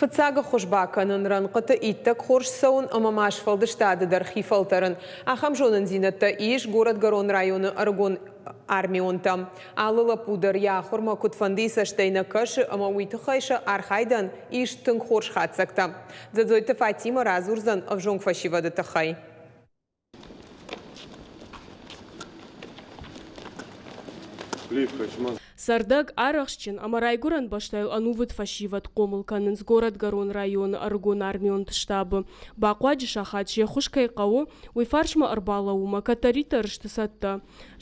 Фыццаг ӕххуыс бакӕнын, рӕнхъыты иттӕг хорз цӕуын ӕмӕ ма сфӕлдыстады дӕр хи фӕлтӕрын. Ахӕм зонындзинӕдтӕ ис Горӕтгӕрон районы ӕрыгон армионтӕм. Алы лӕппу дӕр йӕ ахуырмӕ куыдфӕндыйы цӕстӕй нӕ кӕсы ӕмӕ уый тыххӕй сӕ архайдӕн ис тынг хорз хатдзӕгтӕ. Дзӕдзойты Фатимӕ радзурдзӕн ӕвзонг фӕсивӕды тыххӕй. Цӕрдӕг, арӕхстджын ӕмӕ райгуырӕн бӕстӕйыл ӕнувыд фӕсивӕд хъомыл кӕнынц Горӕтгӕрон районы ӕрыгон армионты штабы. Бахъуаджы сахат се ххуыс кӕй хъӕуы, уый фарсмӕ ӕрбалӕууынмӕ кӕддӕриддӕр сты цӕттӕ.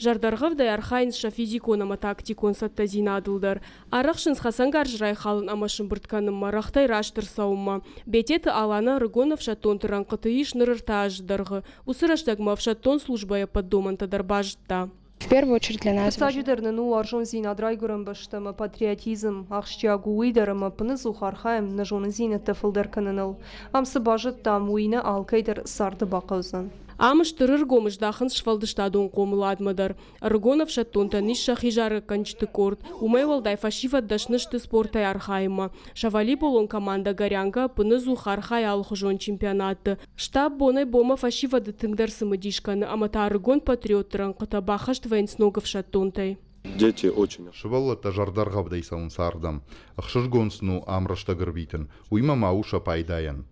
Зӕрдӕргъӕвдӕй архайынц сӕ физикон ӕмӕ тактикон цӕттӕдзинадыл дӕр. Арӕхсынц хӕцӕнгарз райхалын ӕмӕ сымбырд кӕнынмӕ, рӕгътӕй раст ӕрцӕуынмӕ. Бететы Аланӕ ӕрыгон ӕфсӕддонты рӕнхъыты ис ныр ӕртӕ азы дӕргъы. Уыцы рӕстӕгмӕ ӕфсӕддон службӕйы ӕппӕт домӕнтӕ дӕр базыдта. В первую очередь для нас. Фыццаджыдӕр нын у уарзондзинад райгуырӕн бӕстӕмӕ, патриотизм. Ахсджиаг у уый дӕр, ӕмӕ ӕппынӕдзух архайӕм нӕ зонындзинӕдтӕ фылдӕр кӕныныл. Ам цы базыдтам, уый нӕ алкӕй дӕр царды бахъӕудзӕн. Ам стыр ӕргом здахынц сфӕлдыстадон хъомыладмӕ дӕр. Ӕрыгон ӕфсӕддонтӕн ис сӕхи зарӕггӕнджыты къорд. Уымӕй уӕлдай фӕсивӕд дӕсны сты спортӕй архайынмӕ. Сӕ волейболон командӕ Горянка ӕппынӕдзух архайы алыхуызон чемпионатты. Штаб бонӕй-бонмӕ фӕсивӕды тынгдӕр цымыдис кӕны ӕмӕ та ӕрыгон патриотты рӕнхъытӕ баххӕст вӕййынц ног ӕфсӕддонтӕй. Дети очень. Сывӕллӕттӕ зӕрдӕргъӕвдӕй цӕуынц ардӕм. Ӕхсызгон сын у ам рӕстӕг ӕрвитын, уыимӕ ма у сӕ пайдайӕн.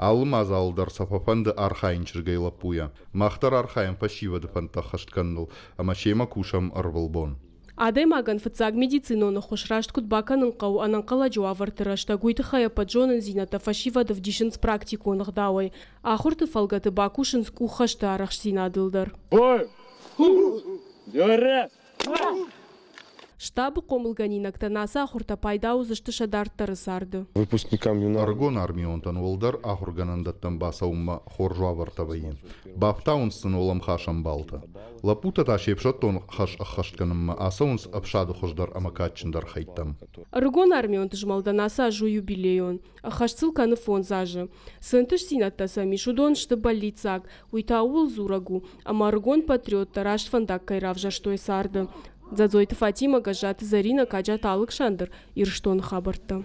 Алы мадзалы дӕр сӕ фӕфӕнды архайын чызгӕй-лӕппуйӕ. Мах дӕр архайӕм фӕсивӕды фӕндтӕ ӕххӕст кӕныныл ӕмӕ семӕ кусӕм ӕрвылбон. Адӕймагӕн фыццаг медицинон ӕххуыс раст куыд бакӕнын хъӕуы ӕнӕнхъӕлӕджы уавӕрты рӕстӕг, уый тыххӕй ӕппӕт зонындзинӕдтӕ фӕсивӕд ӕвдисынц практикон ӕгъдауӕй. Ахуырты фӕлгӕты бакусынц къуххӕсты арӕхстдзинадыл дӕр. Штабы хъомылгӕнинӕгтӕн ацы ахуыртӕ пайда уыдзысты сӕ дарддӕры царды. Выпускникам юнармии. Ӕрыгон армионтӕн уӕлдӕр ахуыргӕнӕндӕттӕм бацӕуынмӕ хорз уавӕртӕ вӕййы. Бафтауынц сын уӕлӕмхасӕн баллтӕ. Лӕппутӕ та се фсӕддон хӕс ӕххӕст кӕнынмӕ ацӕуынц ӕфсады хуыздӕр ӕмӕ кадджындӕр хӕйттӕм. Ӕрыгон армионты змӕлдӕн ацы аз у юбилейон. Ӕххӕст сыл кӕны фондз азы. Цы ӕнтыстдзинӕдтӕ сӕм ис, уыдон сты бӕллиццаг. Уый та ууыл дзурӕг у, ӕмӕ ӕрыгон патриоттӕ раст фӕндаг кӕй равзӕрстой царды. Дзӕдзойты Фатимӕ, Гӕззаты Зӕринӕ, Каджаты Алыксандр, Ирыстоны хабӕрттӕ.